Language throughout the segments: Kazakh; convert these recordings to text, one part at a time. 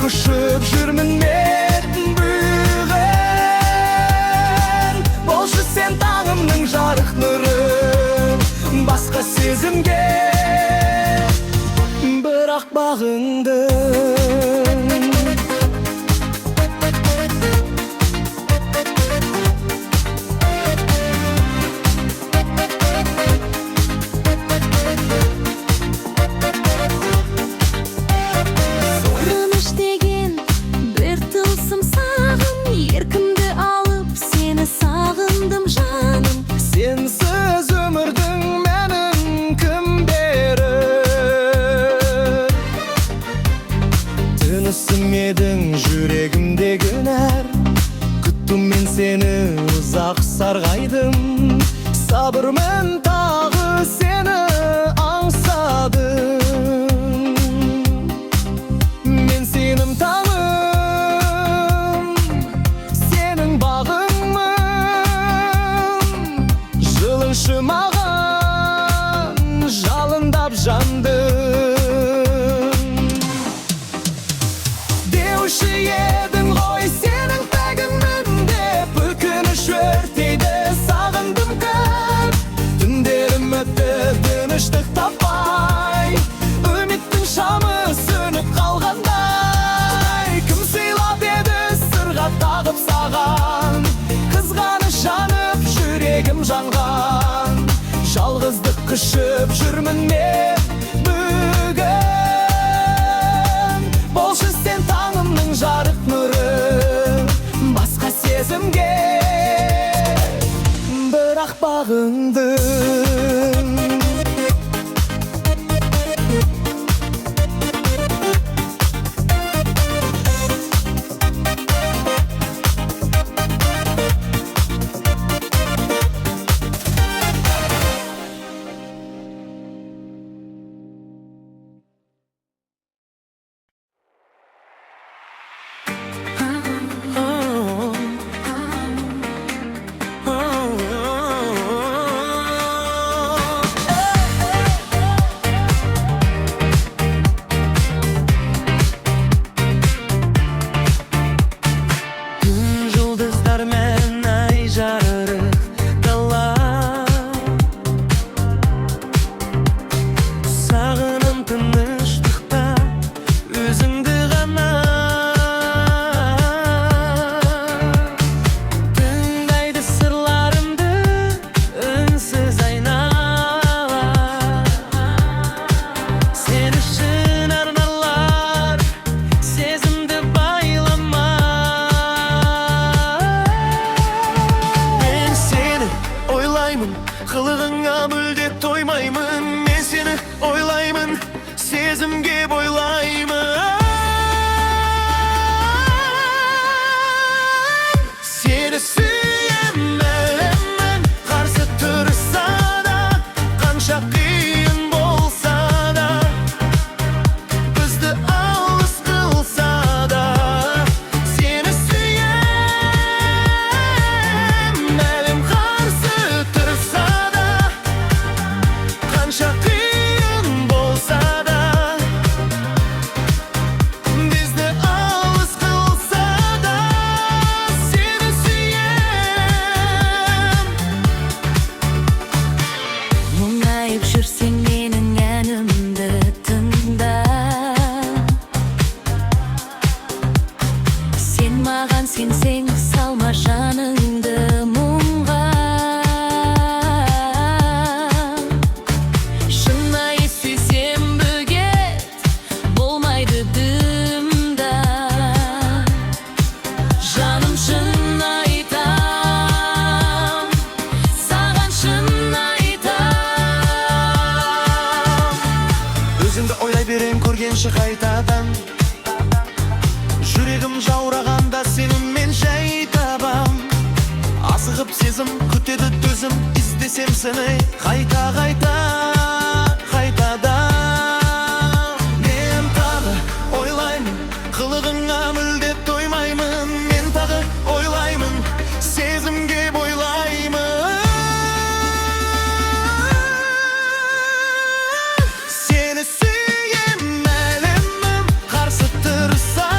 Құшып жүрмін мен бүгін. Болшы сен таңымның жарық нұры. Басқа сезімге бірақ бағындым. Сорыныш деген бір тылсым сағым, еркімді алып, сені сағындым, жаным. Сенсіз өмірдің мәнін кім берер? Тынысым едің, жүрегімдегі нәр. Күттім мен сені, ұзақ сарғайдым. Сабырмен тағы сені аңсадым. Мен сенің таңым, сенің бағыңмын. Жылыншы маған, жалындап жандым. Деуші едің ғой сенің пәгімін деп. Өкініш өртейді, сағындым көп. Түндерім өтті тыныштық таппай. Үміттің шамы сөніп қалғандай. Кім сыйлап еді сырға тағып саған? Қызғаныш жанып, жүрегім жанған. Жалғыздық құшып жүрмін мен бүгін. Болшы сен таңымның жарық нұры. Басқа сезімге бірақ бағындым. Түн, жұлдыздармен ай, жарық дала. Сағынам тыныштықта өзіңді ғана. Тыңдайды сырларымды үнсіз айнала. Сен үшін арналар сезімді байлама. Мен сені ойлаймын, қылығыңа мүлде тоймаймын. Мен сені ойлаймын, сезімге бойлаймын. Сені сүйем, әлемін қарсы тұрса да, қанша қиын болса да, бізді алыс қылса да. Сені сүйем, әлем қарсы тұрса да, қанша қиын болса да, бізді алыс қылса да, сені сүйем. Мұңайып жүрсең, менің әнімді тыңда. Сен маған сенсең, салма жаныңды мұңға. Шынайы сүйсем, бөгет болмайды дымда. Жаным, шын айтам, саған шын айтам. Өзіңді ойлай берем көргенше қайтадан. Жүрегім жаурағанда сені мен жай табам. Асығып сезім күтеді төзім. Іздесем сені қайта, қайта, қайтадан. Мен тағы ойлаймын, қылығыңа мүлде тоймаймын. Мен тағы ойлаймын, сезімге бойлаймын. Сені сүйем, әлемім қарсы тұрса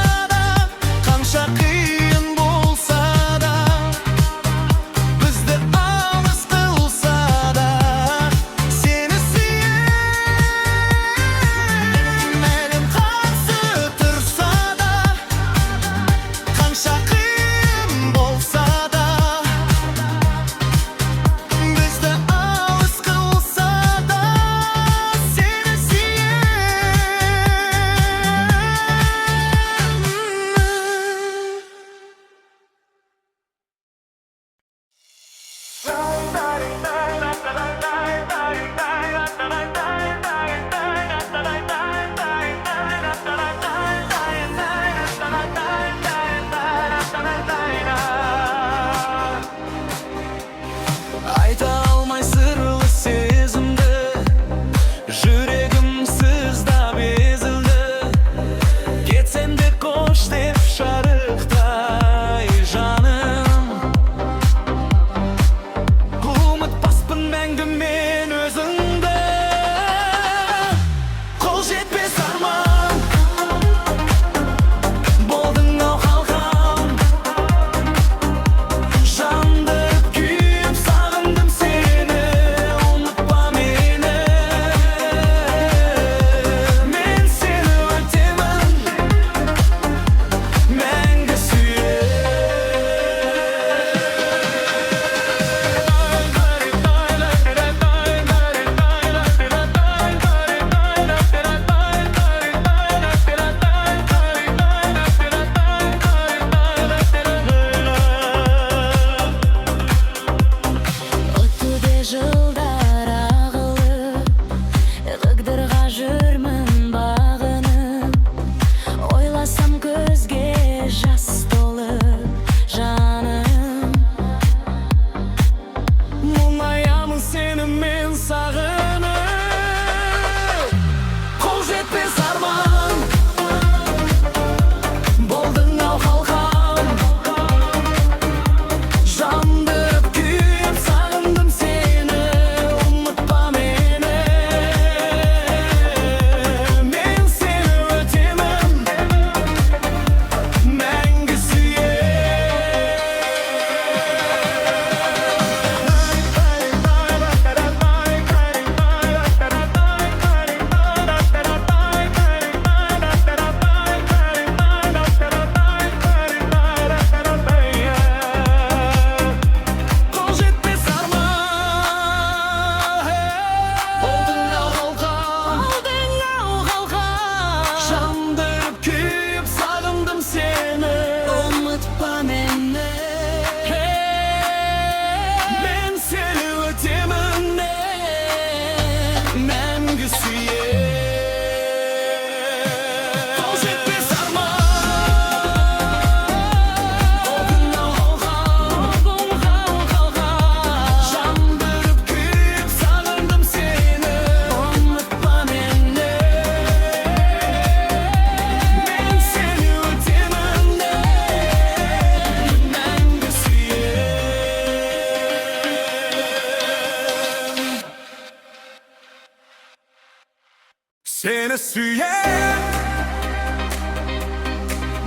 Сүйем.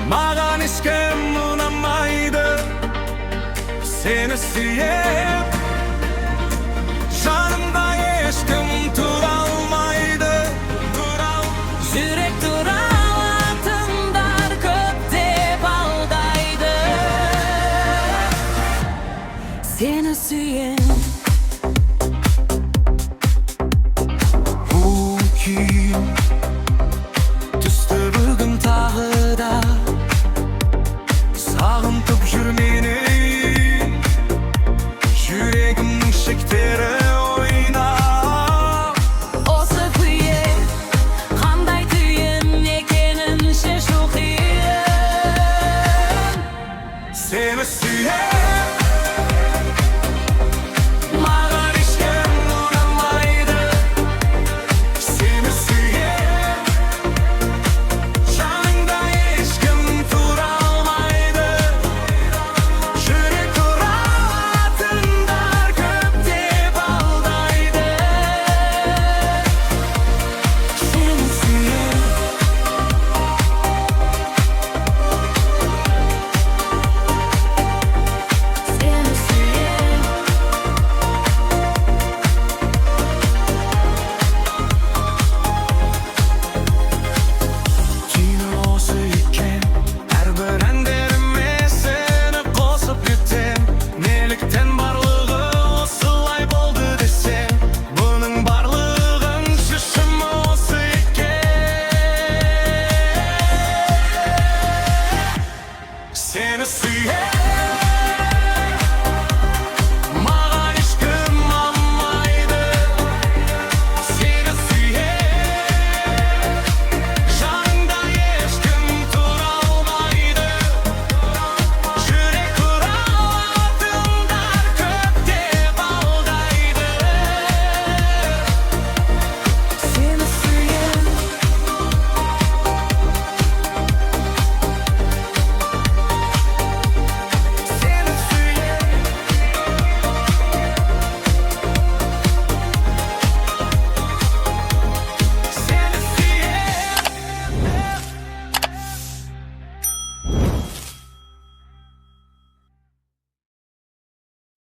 Маған ешкім ұнамайды. Сені сүйем. Жанымда ешкім тұра алмайды. Тұра. Жүрек тұра алатындар көптеп алдайды. Сені сүйем. Бұл күйім түсті бүгін тағы да. Сағынтып жүр мені. Жүрегімнің шектері ойнап. Осы күйе қандай түйін екенін шешу қиын. Сені сүйем. Маған ешкім ұнамайды. Сені сүйем. Жаныңда ешкім тұра алмайды. Жүрек тұра алатындар көптеп алдайды. Сені сүйем. Сені сүйем. Түйіні осы екен. Әрбір әндеріме сені қосып кетем. Неліктен барлығы осылай болды десем, бұның барлығын шешімі осы екен. Сені сүйем.